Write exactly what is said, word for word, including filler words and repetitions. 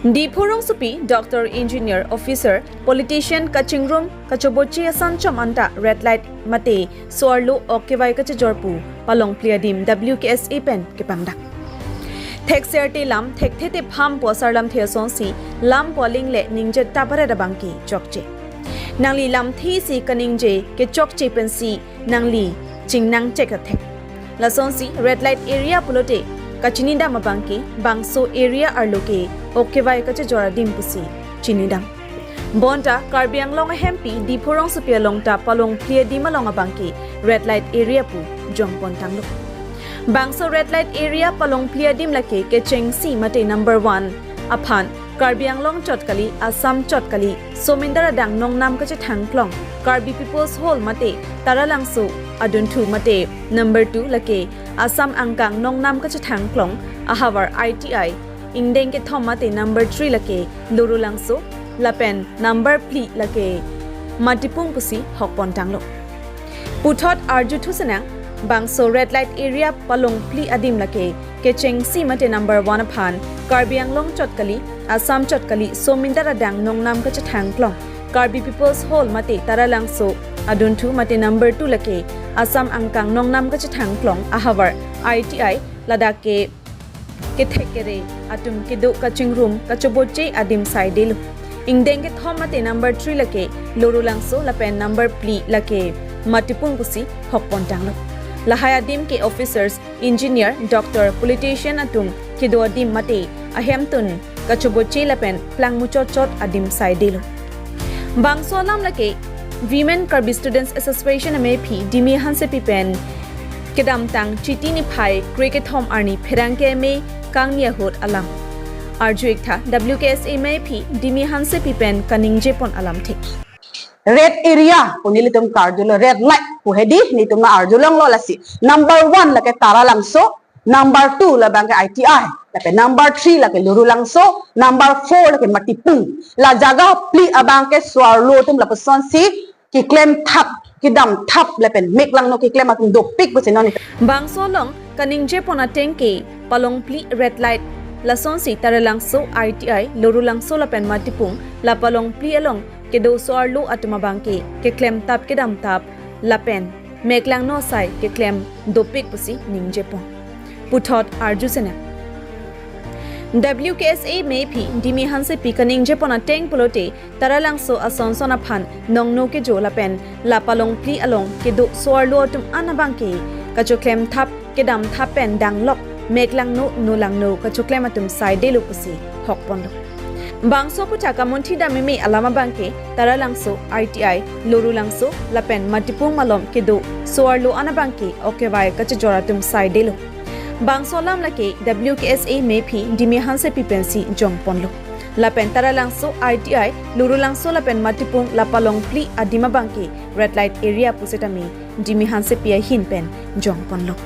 Diphu rongsopi, doctor, engineer, officer, politician kachingrum kachoboche asan chom anta red light mate so-arlo ok kevai kachejor pu Palongphli adim W K S A pen kepangdak. Thekser te lam, thekthe te pham pu asar lamthe asonsi lam pu aling le ningje taparet abangke chokche. Nangli lamthe si kaningje kechokche pensi nangli chingnang chek athek. Lasonsi red light area pulote kachinidam abangke bangso area arlo ke ok kevai kachejor adim pusi chinidam. Bonta Karbi Anglong ahempi Diphu rongsopi along ta Palongphli adim along abangke red light area pu jongpon tanglo. Bangso red light area Palongphli adim lake kechengsi mate number one aphan Karbi Anglong chot kali, Assam chot kali, somindar adang nongnam kachethang klong Karbi People's Hall mate Taralangso adunthu mate number two lake Assam angkang nongnam kachethang klong ahavar I T I, ingdeng kethom mate number three lake Lorulangso lapen number phli lake Matipung pusi hokpon tanglo. Puthot arju thusenang, bangso red light area Palongphli adim lake kechengsi mate number one aphan Karbi Anglong chot kali, Assam chot kali, somindar adang nongnam kachethang klong Karbi People's Hall mate Taralangso adunthu mate number two lake Assam angkang nongnam kachethang klong ahavar I T I, ladak ke kethek kere atum kedo kachingrum kachoboche adim saidelo. Ingdeng kethom mate number three lake Lorulangso lapen number phli lake Matipung pusi hokpon tanglo. Lahai adim ke officers, engineer, doctor, politician atum kedo adim mate ahemtun kachoboche lapen plangmuchot chot adim saidelo. Bangso alam lake Women Karbi Students Association amephi Dimi Hansepi pen kedamtang Chiti niphai krekethom arni pherangke amei kangni ahut alam arju iktha W K S A amephi Dimi Hansepi pen kaningjepon alamthe. Red area pu nelitum karjulo, red light pu hedi nelitum na arjulonglo lasi. Number one lake Taralangso, number two labangke I T I, lapen number three lake Lorulangso, number four lake Matipung. La jaga phli abangke so-arlo atum lapusonsi keklem thap, kedam thap lapen meklangno keklem atum dopik pusi non. Bangso along kaningjepon ateng ke Palongphli red light, lasonsi Taralangso I T I, Lorulangso lapen Matipung, la Palongphli along kedo so-arlo atum abangke keklem thap kedam thap lapen meklangno asai keklem dopik pusi ningjepon. Puthot arju senang. W K S A amephi Dimi Hansepi kaningjepon ateng pulote Taralangso asonson aphan nongno kejo lapen la Palongphli along kedo so-arlo atum an abangke kachoklem thap kedam thap pen danglok meklangno nolangno kachoklem atum saidelo pusi hokponlo. Bangso aputhak kamunthi dam meme alam abangke Taralangso, I T I, Lorulangso lapen Matipung malom kedo so-arlo an abangke ok kevai kachejor atum saidelo. Bangso alam lake W K S A amephi Dimi Hansepi pensi jongponlo. Lapen Taralangso, I T I, Lorulangso lapen Matipung la Palongphli adim abangke red light area pusitame Dimi Hansepi ahin pen jongponlo.